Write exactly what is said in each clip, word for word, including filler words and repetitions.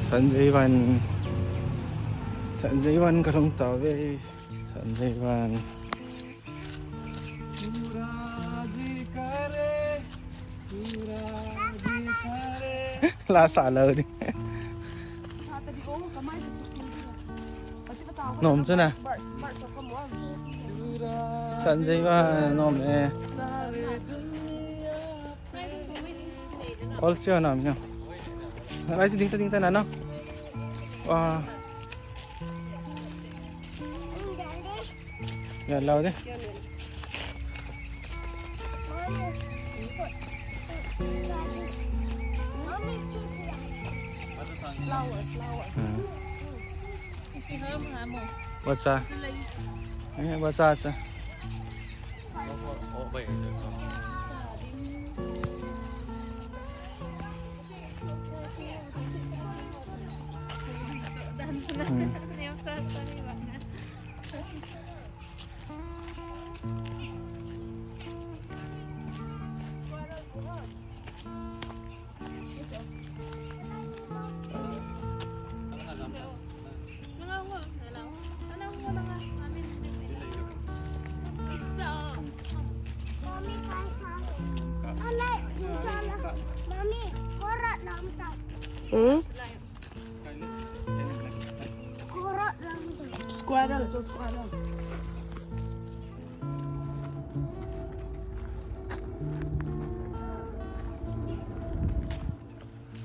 Sanjay Van. Sanjay Van kalhung tauve. Sanjay Van. La sa lou ding. Nom chu na. Sanjay Van nom e. All sure na mi. Rai ding ta ding ta na no. Wa. Ya lau de. Flower, flower. Hmm. What's that? Eh, what's that? Hmm. Mami, korat lang ta. Hmm? Korat lang ta. Squirrel, so squirrel.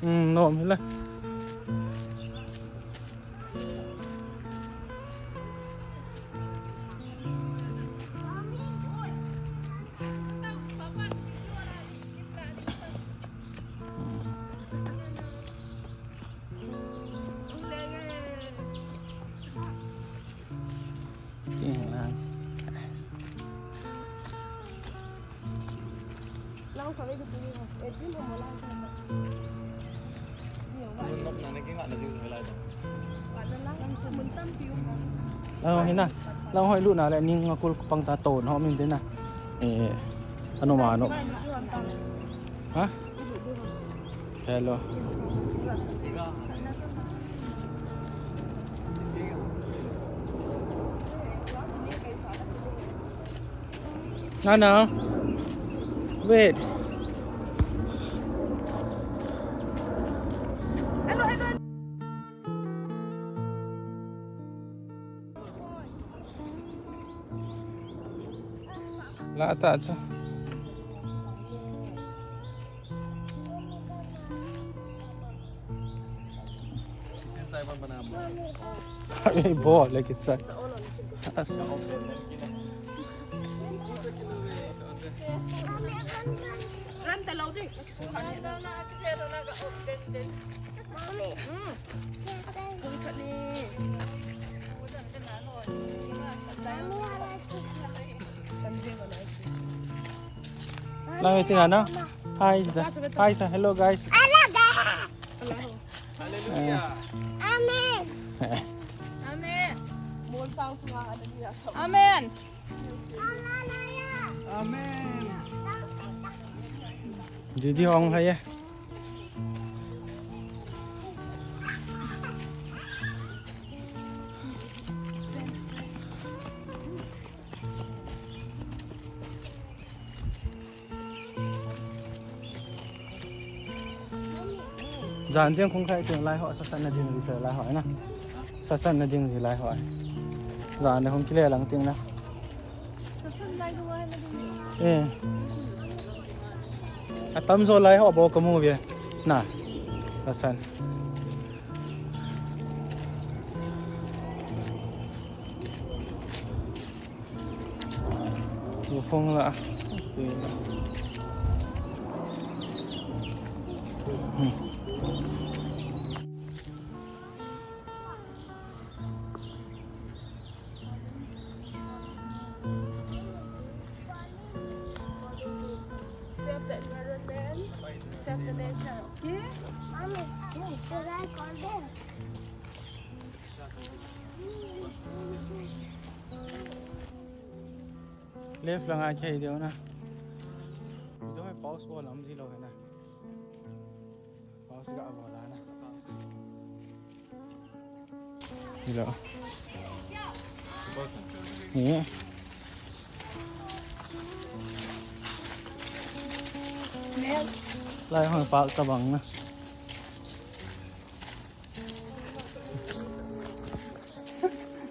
Hmm, nom hile. Lang hoi na. Lang hoi lu na le ning a kul pang ta to no min de na. Eh, ano ma no. Ha? Hello. Nana. Wait. La ta chu. Ei, bo, le kit sa. Ran ta lo ding. Mami. Hmm. As, kung kani. Mami, I like to play. Lang iti na, no? Hi, ta. Hi, ta. Hello, guys. Hello, guys. Hallelujah. Amen. Amen. Amen. Amen. Didi hong hai e. Jan ding khung khai teng lai ho, sasan na ding ji lai ho na. Sasan na ding ji lai ho. Jan ding khung kile lang teng na. Eh. Atam jo lai ho bo ka mu ve. Na. Sasan. Lufong la. Hmm. Save the environment, save the nature, okay? Mommy, should I call them? Left lang a kei deu na. Video hi pause bol lam di lo na. Pause ga bol la na. Hello. Ni. Lai hoi park tabang na.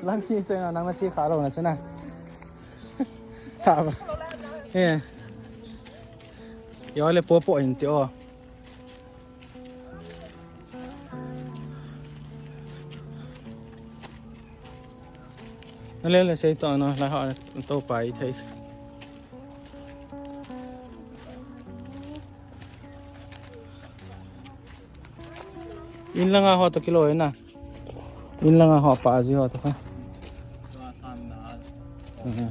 Lang chi chena nang na chi kha lo na chena. Tha ba. Eh. Yo le po po in ti o. Na le le sei to no, la ha to pai thei. In langa ho to kilo na. In langa ho pa ji ho to ka. Mhm.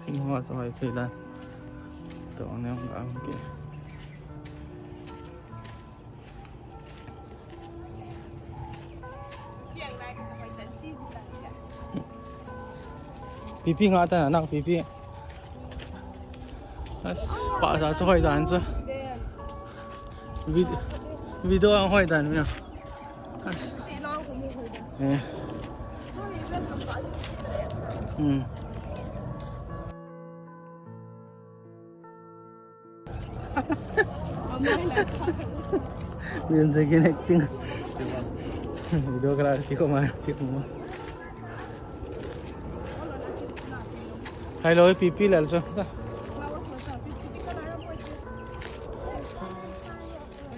Sing ho sa hoi phi la. To ne ong ang ke. Pipi nga ta na, pipi. As, pa sa sa hoi dan sa. Vid-, video ang hoi dan mi. Eh. Hmm. Yun sa acting. Video kara ki ko ma, ki ko ma. Hello, pipi lal so.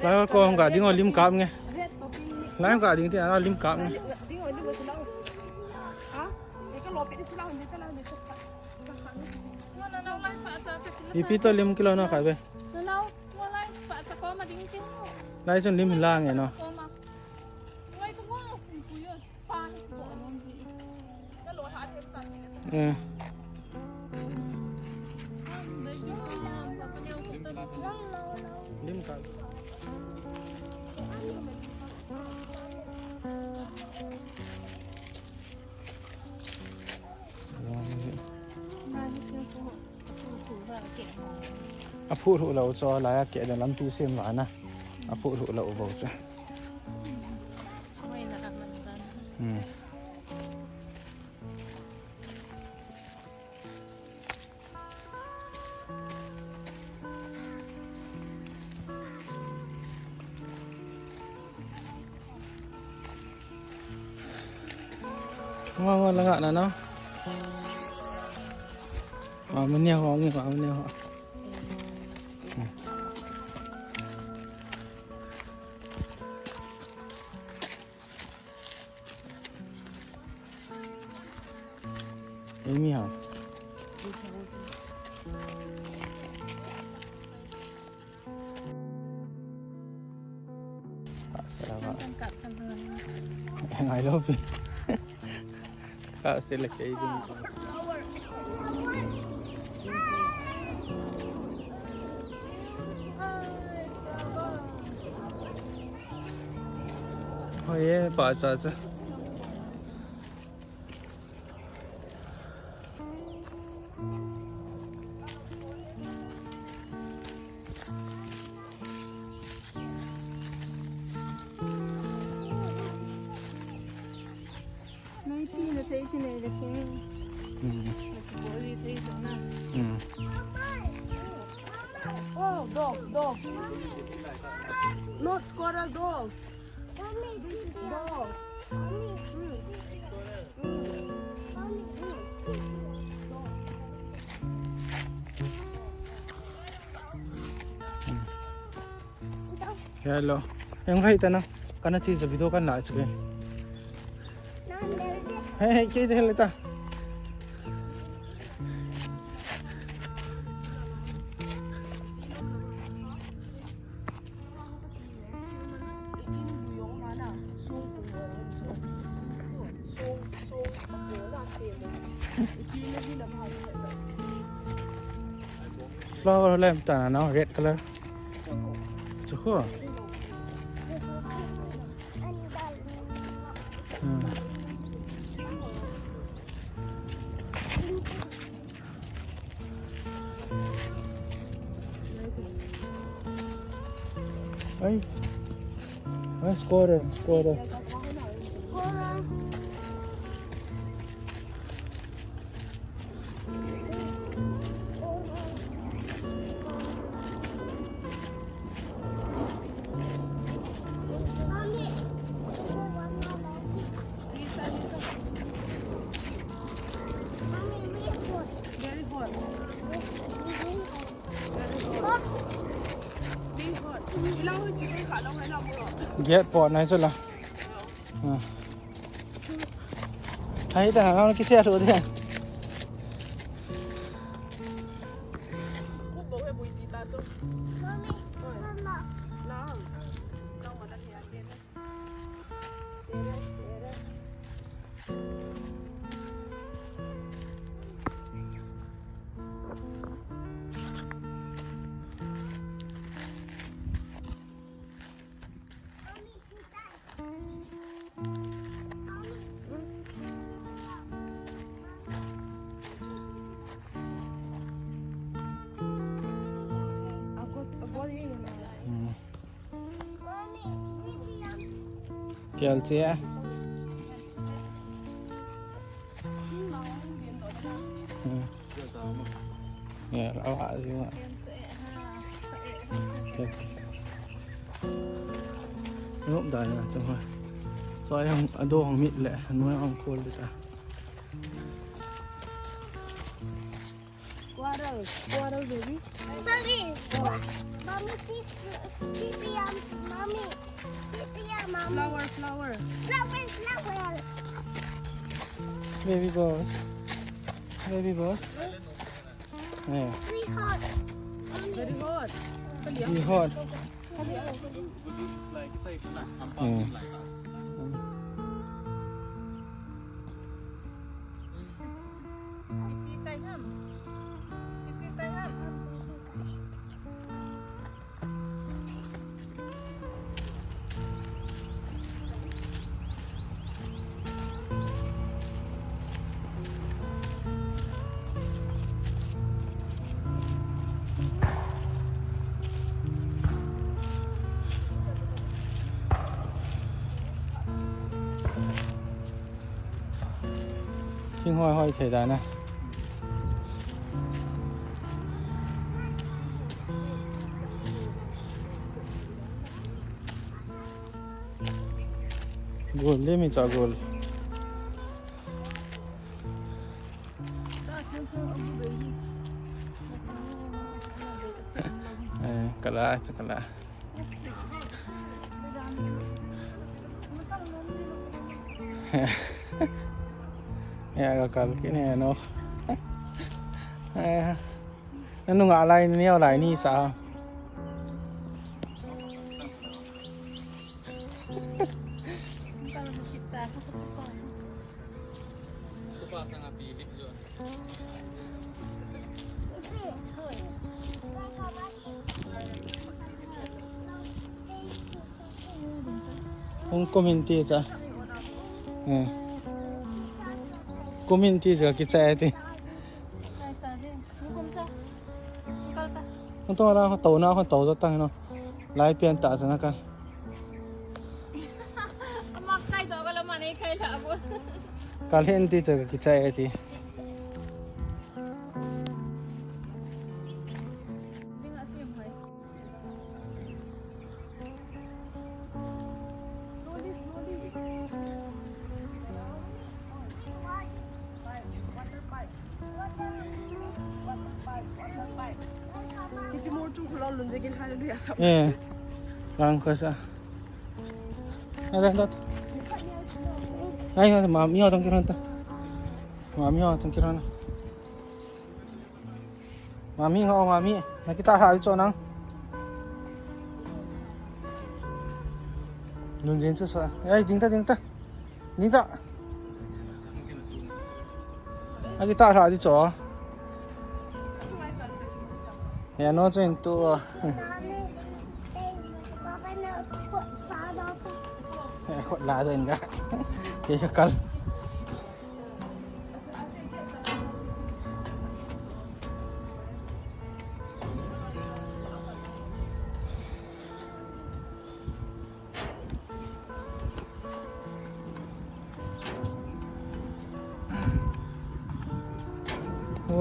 Lai ko hung ka ding o lim kap nge. Lai hung ka ding ti a lim kap nge. Ipi to lim kilo na ka be. Lai sun lim lang e no. Eh. Lim ka. A phu lhuh lou chu, lai a keh dan lampi sem vana. A phu lhuh lou bou chu. Hmm. Ngo, ngo, langa na, no? Wa mania ho, ngi wa mania ho. Emi ha. Ngai lo pi. Ka se le ke ding. Hoi e, pa cha cha. Nai ti na te ti nei le ke. Hmm. Na ti bo di te na. Hmm. Oh, dog, dog. Not squirrel, dog. This is dog. Hello. Em khai ta na. Kana chi sa video kan la chi. Hey, hey, ke de le ta. Flower lem ta na, no, red color. Chukho. Hmm. Ai. Ai, squirrel, squirrel. Very hot. Very hot. Get pot nai chu la. Ah. Hai ta, nang kisia lu de. Mommy, mama. Hmm. Kel che. Hmm. Ya, awak sih, mak. Ngop dah ya, tu ha. So, yang ado hong mit le, anu hong kol dia. Water, water, baby. Mommy, mommy, cheese, cheese, yum, mommy, cheese, yum, mommy. Flower, flower. Flower, flower. Baby boss. Baby boss. Yeah. Very hot. Very hot. Very hot. Hmm. Thing hoi hoi thei dan a. Gol le mi cha gol. Eh, kala, cha kala. Ya, kakal kini, ano. Eh, nanu nga lai ni, lai ni sa. Hung community cha. Eh. Community cha kichai ti. Hung to ra to na to to ta no. Lai pian ta cha na ka. Ama kai to ka la ma nei kai la ko. Kal hen ti cha kichai ti. Kichi mo chu khulon lun je kin hallelujah sa. Eh. Kang ko sa. Ada, ada. Ai, ai, mami ho tong kiron ta. Mami ho tong kiron. Mami ho, mami. Na kita ha cho nang. Nun jin chu sa. Ai, ding ta, ding ta. Ding ta. A kita hla di cho. Ya no chen tu. Khut la den ga. Ke kal.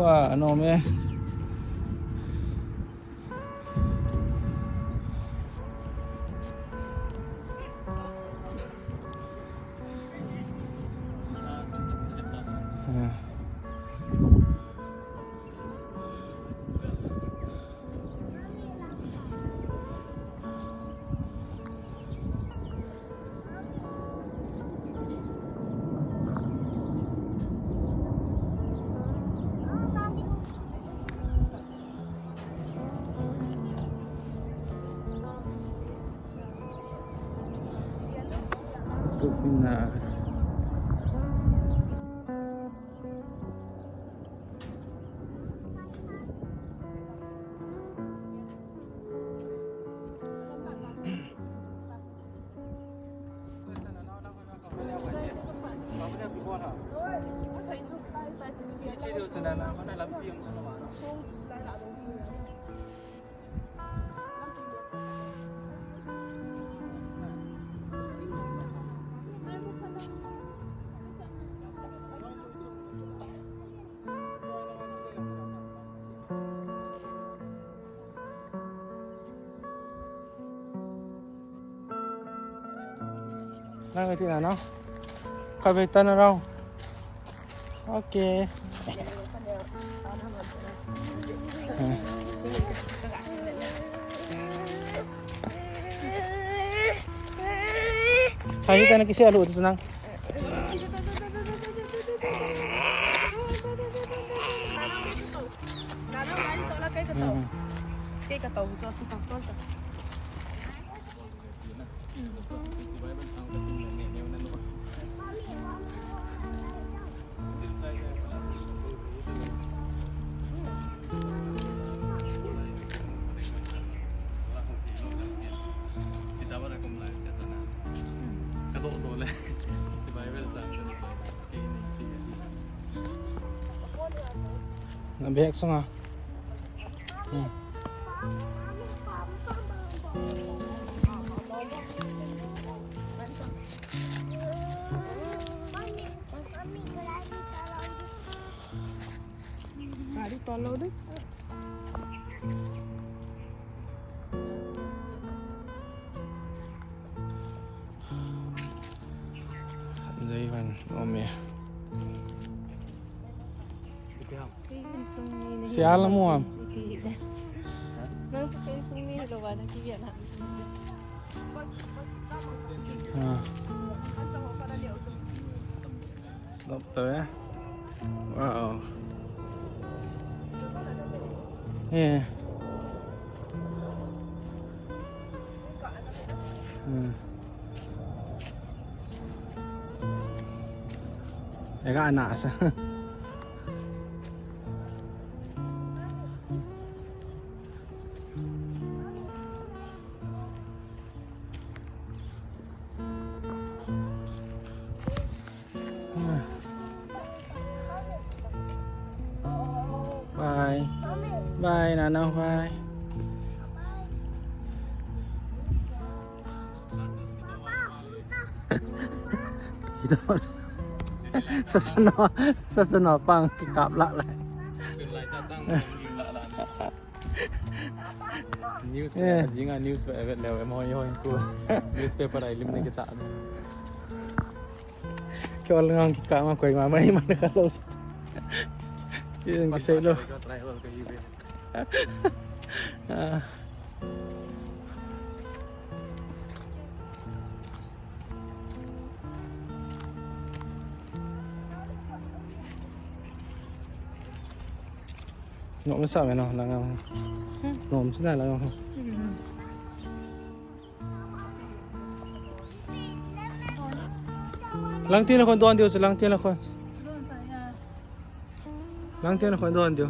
Wa, ano me. Nang iti na, no? Kabe ta na raw. Okay. Hai, kita na kisi alu tu nang. Hmm. Na bihek sunga. Hmm. Gari tolou deh. Jai van, ome. Sial mo am. Ah. Stop to, eh. Wow. Eh. Hmm. Ega ana sa. Bye. Bye, Nana, bye. Sasano, sasano pang kikap lah lah. News, eh, jinga news ba, eh, leo, eh, mo yo, ko. Newspaper ai lim na kita. Kyo lang ang kika ma, koy mama, iman na kalo. Yun, kisay lo. Ah. Nom sa me no, lang ang. Hmm. Nom sila lang ang. Hmm. Lang tin ako doon diyo, lang tin ako. Lang tin ako doon diyo.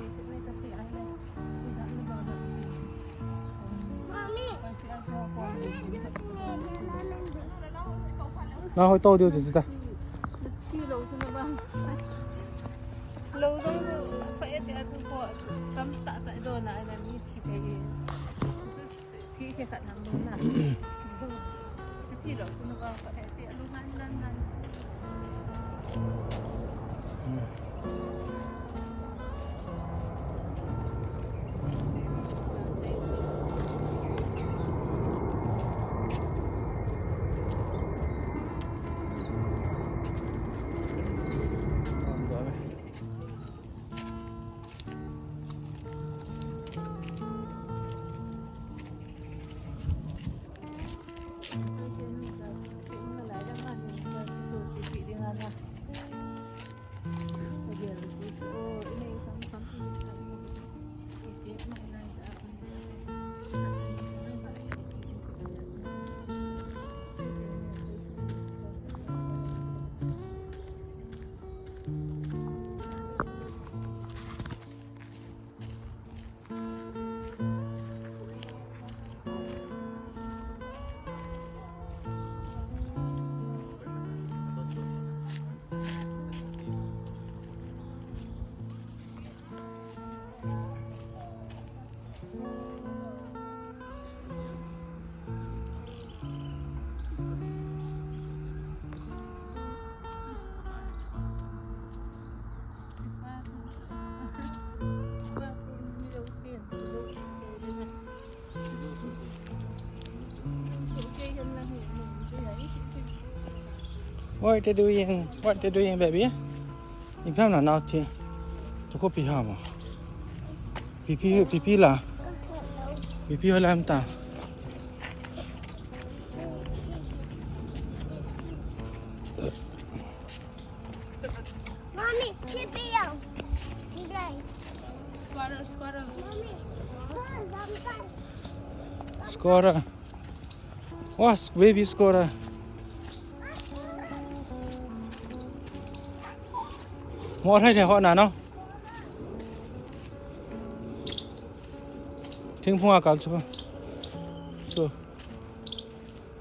Na hoy to diyo diyo ta. Lo zong fa e te a tu ko kam ta ta do na na ni ti te. Ti khe khat nang dong na. Ti lo, ti lo, ko he ti a lu ngan ngan ngan. What they doing? What they doing, baby? Ipi ham na nao ti. Tu ko pi ham. Pipi, pipi la. Pipi ho lam ta. Mommy, keep it up. Today. Squirrel, squirrel. Mommy, go and jump. Squirrel. Wah, baby squirrel. Mo thai thai ho na no. Thingphung a kal chu. Chu.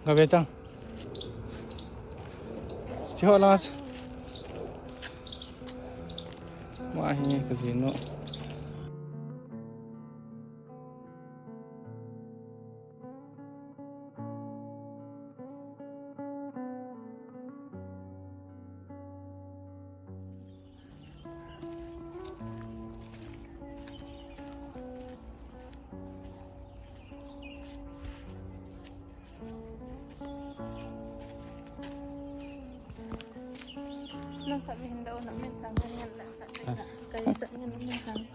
Ga ve tang. Chi ho la. Ma hi ka ji no. Nang sa bihin daw na min sang ngan na. Yes. Kay sa ngan na min sang.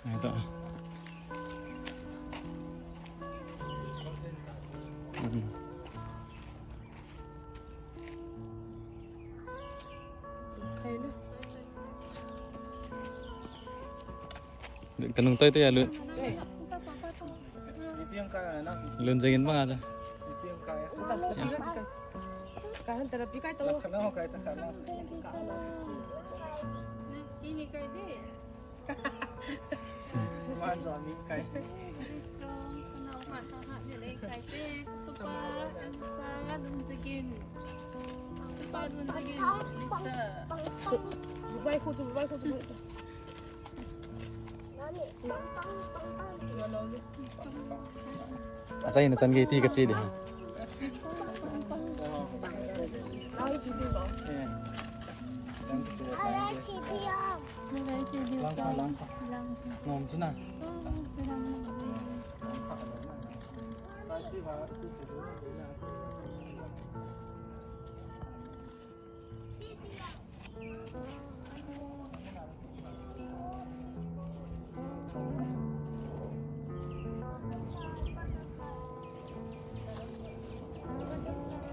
Ito. Mm. Kay na. Kanung tayo tayo, Lun. Ipi ang kaya na? Lun, jagin pa nga ta. Ipi ang kaya? Kahan tara pi kay to. Laksa na ho, kaya ta kana. Kahan na chichi. Ini kay di. Kumain sa aming kay. Strong, kana ha sa ha ni lay kay te. Kutupa, Elsa, Lun, jagin. Kutupa, Lun, jagin. Mister. So, goodbye ko, goodbye ko, goodbye. Asa ina chan gei ti ka chi di. Langkha, langkha. Nom china.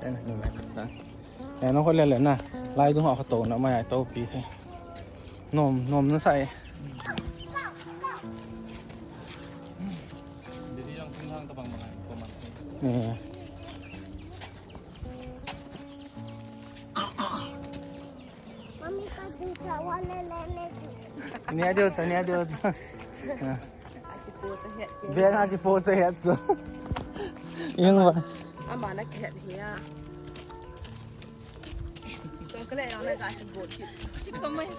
Em, em, em, ta. Em, no ko le le na. Lai dung ho ko to na mai to pi the. Nom, nom na sai. Didi yang thing hang ta bang bang ko man. Eh. Mami, ka tu cha wa le le ne. Ni adio cha, ni adio cha. Aki po cha het. Be na ki po cha het cha. Yang ba. Ama na ki het hi ya. Chocolate na na ka ki go ki. Ki pa mai.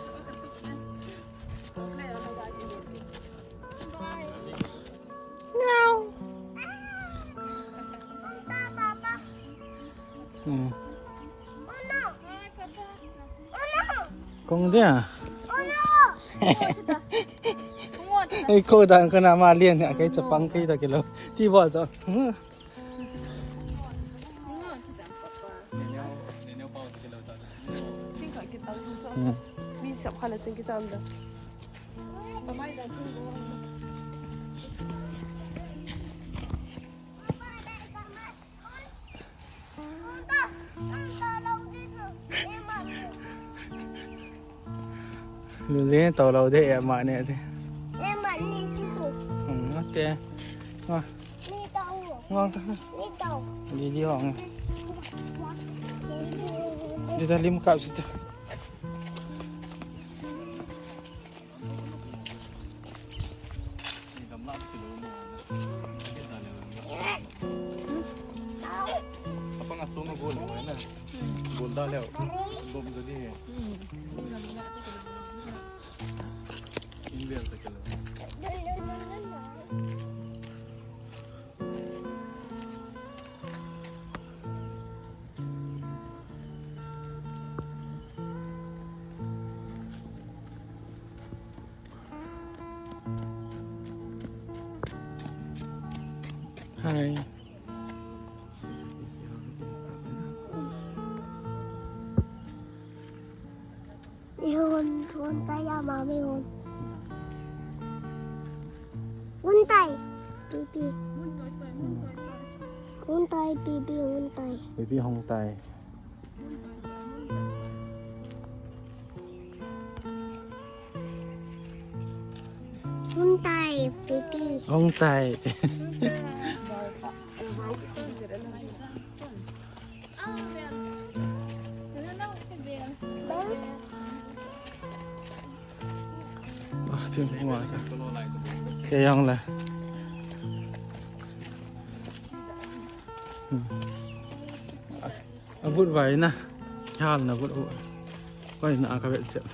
Chocolate na na ka ki go ki. Bye. Meow. Papa, papa. Hmm. Oh no. Oh no. Kong dia. Oh no. Ei, ko dan ko na ma lian ne, kai chapang kai ta kilo. Ti bol cho. Hmm. Hmm. Lun jin to lo de, eh, ma ne de. Eh, ma ne ki ko. Hmm, okay. Ah. Ni to. Ngong ta. Ni to. Di di hong. Di ta lim kap sita. Apa nga soma gol mo na? Gol da leo. Bom jadi he. India sa kelo. Hi. Hon, hon tai ya, mami hon. Hon tai, pipi. Hon tai, pipi, hon tai. Pipi hon tai. Hon tai, pipi. Hon tai. Ah, tin hua sa. Ke yang la. Hmm. A vut vai na. Hal na vut u. Vai na ka vet chet.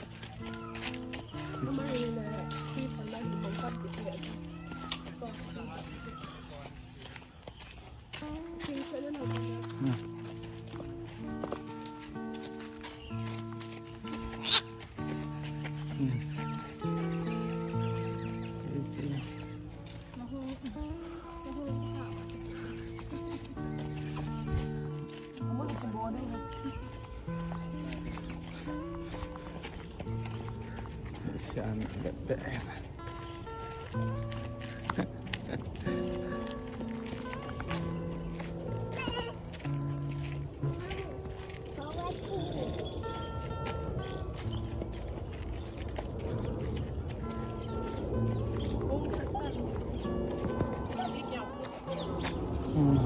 Hmm.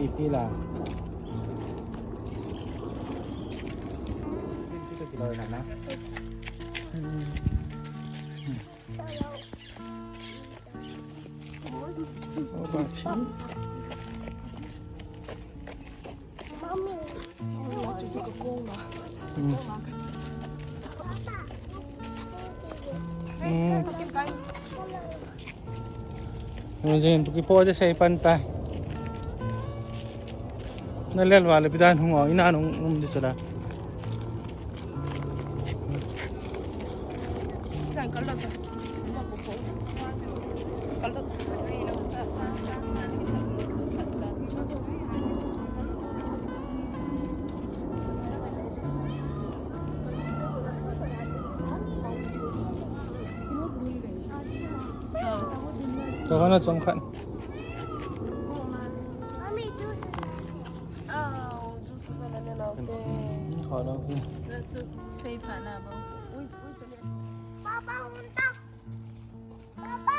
Iti la. Ito kilo na na. Hmm. Hmm. Oh, bachi. Hmm. Hmm. Jin, tu kipo je sei pan ta. Na lel wale bidan hung o, ina nung um di chula. Toh kana chong khat. Kho lo. Papa, Papa.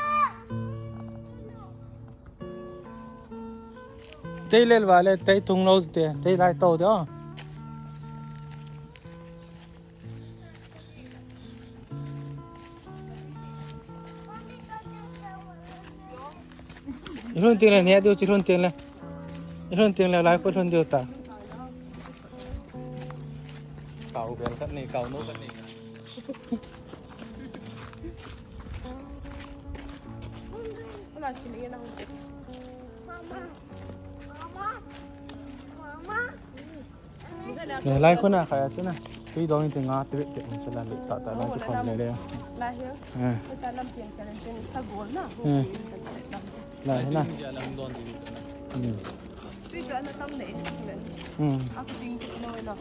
Tei lel wale, tei tung lo te, tei lai to te o. Ilhun tin le, ne diu, ilhun tin le. Ilhun tin le, lai ko ilhun diu ta. Kau bel kat ni, kau no kat ni. Mama. Mama. Mama. Ne, lai khuna kaya chuna. Tui dong in te nga te te um chula le ta ta lai ki khom le le. Lai hi. Eh. Ta lam pian ka len ten sa gol na. Eh. Lai na. Hmm. Tui ka na tam le. Hmm. Aku ting no na.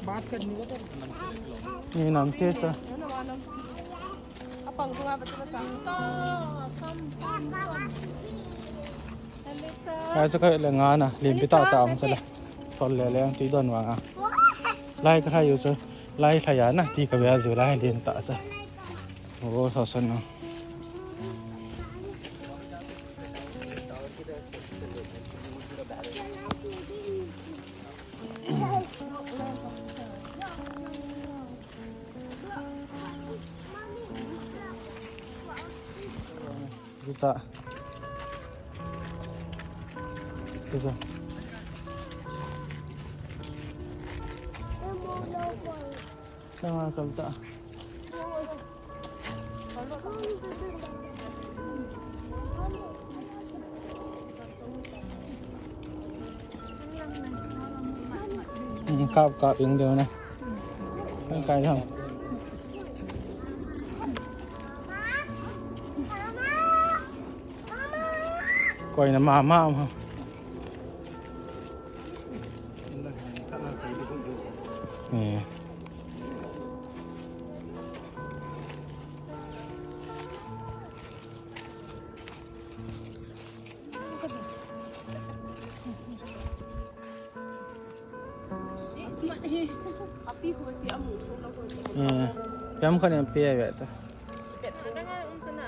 Baat karni ko to. Ye nam se sa. Na wa nam se. Apang ko nga ba ta sa. Kaya chu kaya le nga na, limpi ta ta um chula. Sol le le ang ti don wang a. Lai ka thayu chu. Lai thaya na ti ka bia ju lai lin ta cha. O, so so no. Juta. Juta. Sama kalta. Hmm, kap kap ing deu na. Kan kai ham. Koi na mama ma. Hmm. Api ko ti amu so la ko. Hmm. Pem khan em pe ve ta. Langa um tu na.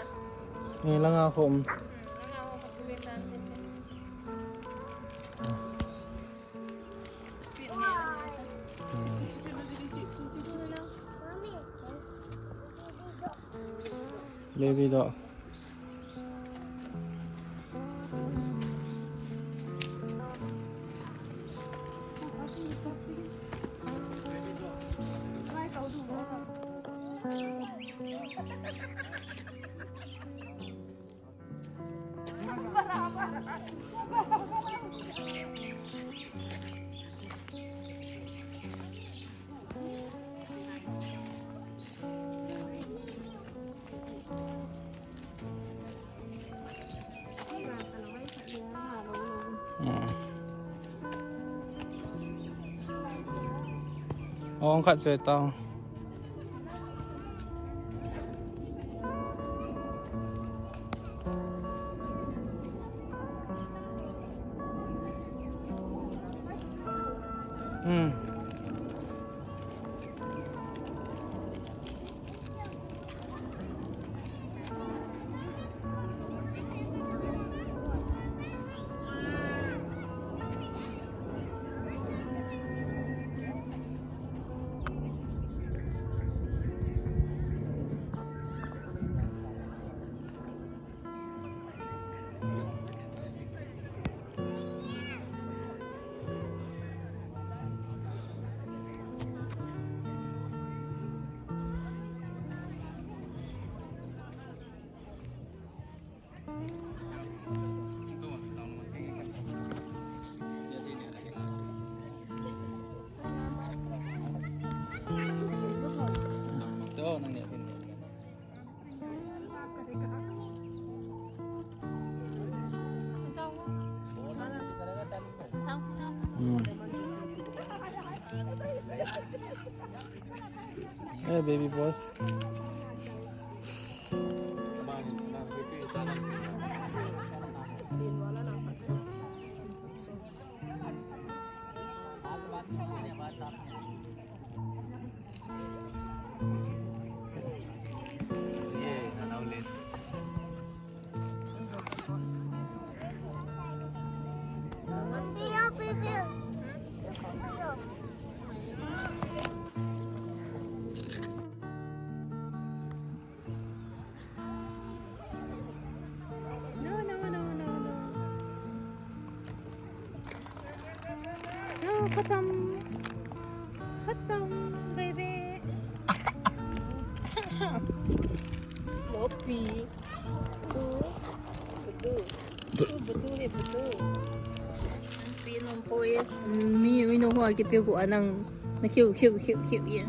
Ni langa ko um. Hmm, langa ko ka tu ve ta. Baby doll. Hmm. Ong khat soi tao. Hmm. Hmm. Hey, baby boss. No, no, no, no, no. No, khatam. Khatam, baby. Lopi. Budu. Budu. Budu he, budu. Pi nom poi. Mi, mi nom ho kipe ko anang. Na kiu, kiu, kiu, kiu ye.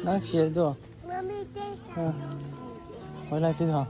Nang share do. Hoilai si ha.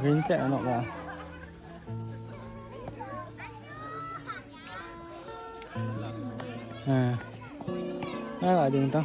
Rin che ano ka. Eh. Nala ding ta.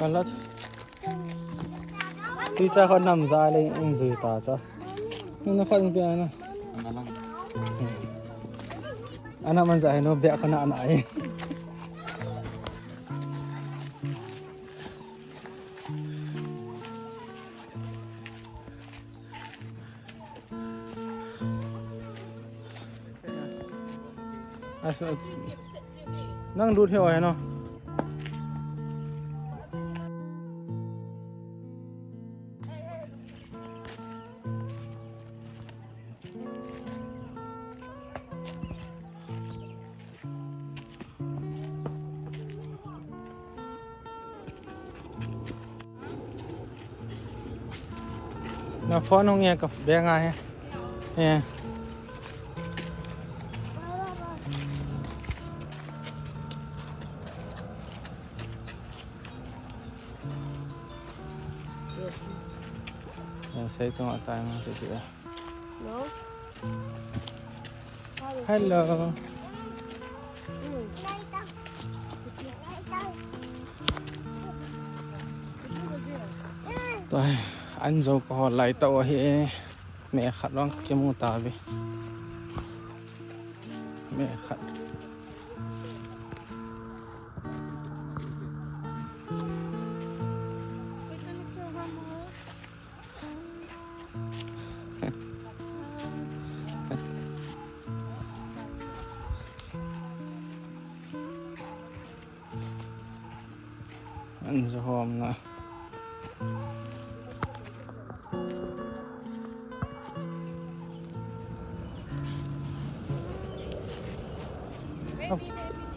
Kalat. Sui cha khon nam ja le in jui ta cha. Ni na khon pe ana. Ana lang. Ana man ja he no be khon ana ai. Asa, nang lut he oi no. Na phone hung e ka beng a he. Eh. Eh, sei tu ma tai ma sei tu. Hello? Hello. Toi, an jo ka hol lai tau ahi. Me khat long kimu ta ve. Me khat. An jo hom na.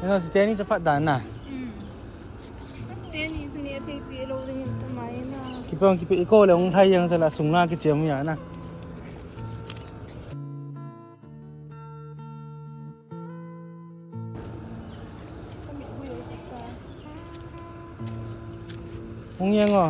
Ina si teni cha phat dan na. Hmm. Teni suni a thei pi lo ding ta mai na. Kipong kipi iko le ong thai yang sala sung na ki chem ya na. Hung yang o.